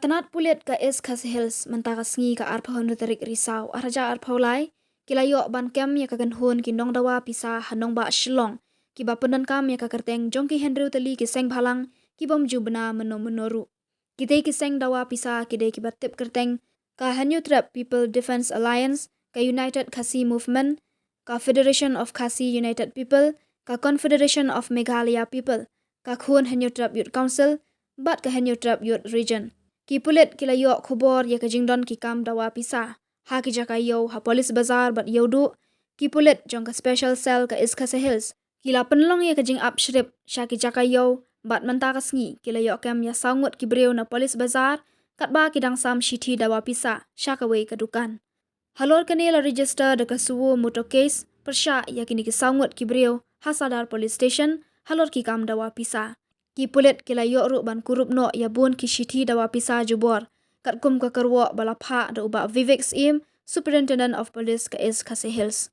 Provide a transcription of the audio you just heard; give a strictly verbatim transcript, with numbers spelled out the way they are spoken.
Tnat pulit ka East Khasi Hills mynta ka sngi ka arphew hynriew tarik Risaw arhajar arphew lai ki la ïoh ban kem ïa ka kynhun ki nongdawa pisa ha nongbah Shillong, kiba pyndonkam ïa ka kyrteng jong ki hynriew tylli ki seng bhalang kibym ju bna mynno mynno ruh. Kitei ki seng dawa pisa ki dei kiba tip kyrteng ka Hynñiewtrep People Defence Alliance, ka United Khasi Movement, ka Federation of Khasi United People, ka Confederation of Meghalaya People, ka Khun Hynñiewtrep Youth Council, bad ka Hynñiewtrep Youth Region. Ki pulit ki la ïoh khubor ïa ka jingdon ki kam dawa pisa ha ki jaka ïew ha Police Bazar bad Ïewduh, ki pulit jong ka Special Cell ka East Khasi Hills ki la pynlong ïa ka jingap shrip sha ki jaka ïew, bad mynta ka sngi ki la ïoh kem ïa saw ngut ki briew na Police Bazar, katba ki dang sam shithi dawa pisa sha kawei ka dukan. Halor kane la register da ka SUWO motor case pyrshah ïa kine ki saw ngut ki briew ha Sadar Police Station halor ki kam dawa pisa. Ki pulit ki la ïoh ruh ban kurup noh ïa bun ki shithi dawa pisa jubor, katkum ka kyrwoh ba la phah da u Bah Vivek Syiem, Superintendent of Police ka East Khasi Hills.